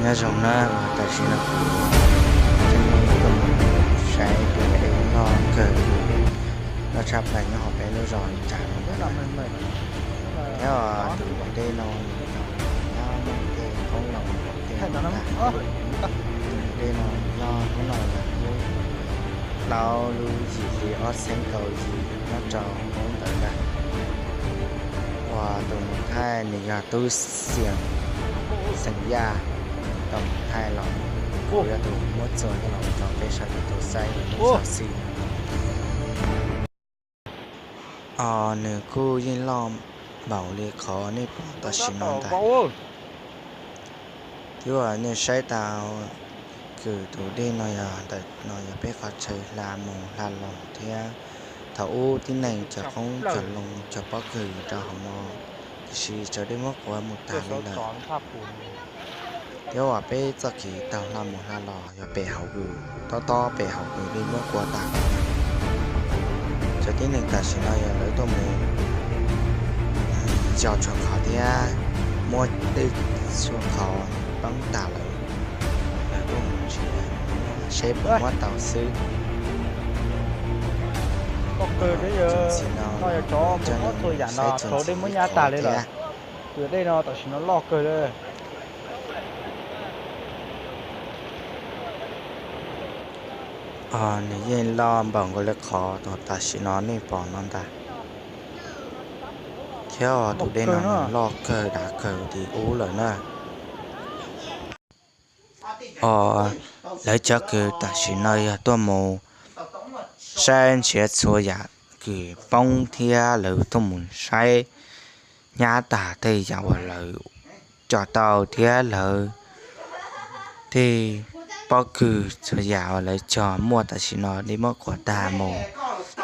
Nyob zoo na, uas tam sim no kuv coj nej tuaj mus saib tus dej loj kawg, loj tshaj plaws nyob hauv peb lub zos Cas no ntag. Thiab tus dej no nws yog nyob Hmoob tej qoob loo tej ntag. Tus dej no nyob hnub no yog hnub plaub lub yim hli ob txhiab kaum yim nyob rau hnub ntawd ntag. Uas tus mus thaij nws yog tub Xeem, Xeem Yaj, tus mus thaij los kuv yog tus muab txuas coj los rau peb sawv daws tau saib lub xov xwm. Os, nws kuj yeej loj npaum li qhov nej pom tam sim no ntag. Thiab uas nej saib tau kws tus dej no yog ntawm no yog peb qhov chaw hla mus hla los thiab. Thaum ub tib neeg cog qoob cog loo cog pob kws rau hauv no, tiam sis tsaus dej muab quav mus tag li lawm. Thiab uas peb txoj kev taug hla mus hla los yog pem hauv kws, tob tob pem hauv kws dej muab quav tag. Cov tib neeg tam sim no yog lawv tuaj mus yos txhua qhov thiab muab dej txhua qhov poob tag lawm. Lawv tuaj mus nrhiav seb puas muab tau xwb. Txuas ntxiv no coj nej saib txuas ntxiv ib qho thiab. Tus dej no tam sim no loj kawg li. Os, nws yeej loj npaum nkaus li qhov tam sim no nej pom no ntag. Thiab os, tus dej no loj kawg dav kawg tim ub lawm na. Os, lawv cov kws tam sim no yog tuaj mus saib nrhiav txhua yam kws poob thiab lawv tuaj mus saib nyab tag tej yam uas lawv cog tau thiab lawv tej pob kws txhua yam uas lawv cog muaj tam sim no dej muab quav tag mus,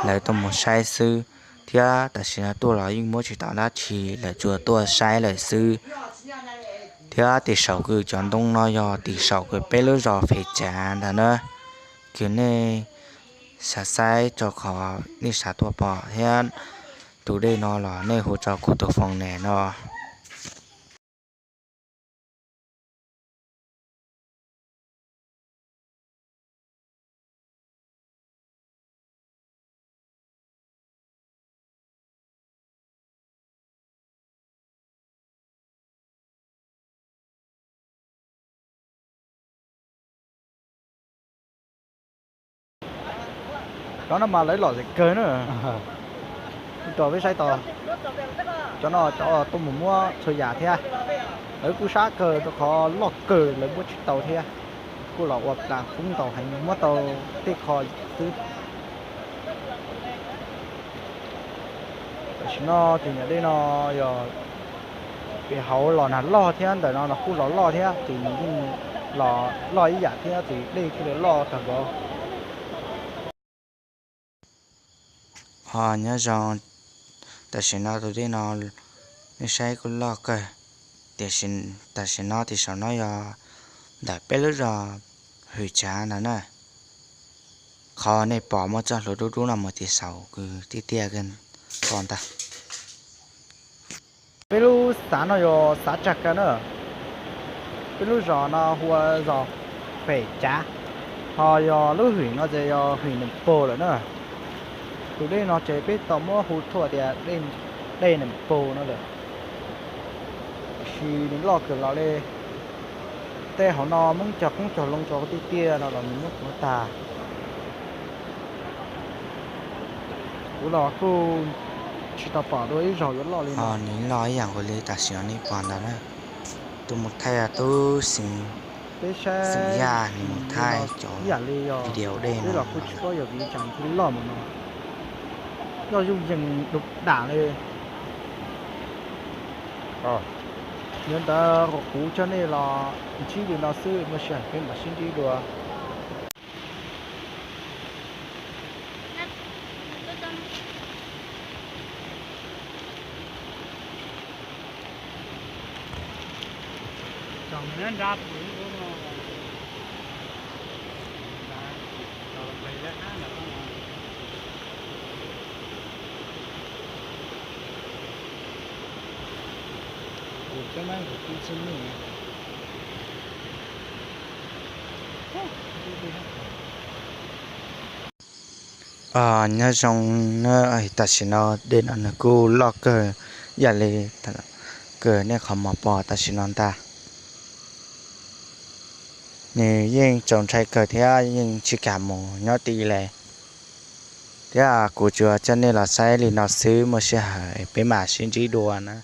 lawv tuaj mus saib xwb. Thiab tam sim no tuaj los yeej muab tsis tau dab tsi, lawv tsuas tuaj saib lawm xwb. Thiab tim saum kws cov ntoo no yog tim saum kws peb lub zos Fem Tsav ntag na. Kws nej xav saib rau qhov nej xav tuaj pom thiab tus dej no los nej hu rau kuv tus phone ne no. Cov no mas lawv lom zem kawg na. Tos peb saib tos, cov no cov tuaj mus muab txhua yam thiab. Lawv kuj sab kawg rau qhov loj kawg lawv muab tsis tau thiab. Kuj los ua plas foob ntau heev muab tau tej qho xwb. Tam sim no ces niam dej no yog pem hauv los nag loj thiab ntawm no los kuj los loj thiab ces nws yeej los loj ib yam thiab ces dej thiaj li loj tag npaum. Ho nyob zoo, tam sim no tus dej no nej saib kuj loj kawg, tiam sis tam sim no tim saum no yog ntawm peb lub zos Hwm Tsav ntag na. Qhov nej pom muaj txoj hlua dub dub no mus tim saum kws tiaj tiaj kawg ko ntag. Peb lub xav no yog xav Tsag Kaw na. Peb lub zos no hu ua zos Fem Tsav, ho yog lub hwm no ces yog hwm Neem Paug lawm na. Tus dej no ces peb tau muab hu thuam tias dej Neem Paug no lawm. Tiam sis nws loj kawg los li, tej hauv no Hmoob cog qoob cog loo rau tiaj tiaj no los nws muab quav tag. Kuv los kuj tsis tau pom dua ib zaug yuav loj li no. Nws loj ib yam nkaus li tam sim no nej pom ntawd na. Tus mus thaij yog tub Xeem Yaj, nws mus thaij cov video dej no los kuj tsis paub yog vim li cas nws thiaj li loj mus no. Loj zuj yees dug dam li. Yog ntawd kuv coj nej los ntsib li no xwb, muaj sij hawm peb mam sib ntsib dua. Nyob zoo na, tam sim no dej no nws kuj loj kawg, yam li kawg nej qhov muag pom tam sim no ntag. Nws yeej txaus ntshai kawg thiab yeej tsis kam mus nyob tid li. Thiab kuv tsuas coj nej los saib li no xwb, muaj sij hawm peb mam sib ntsib dua na.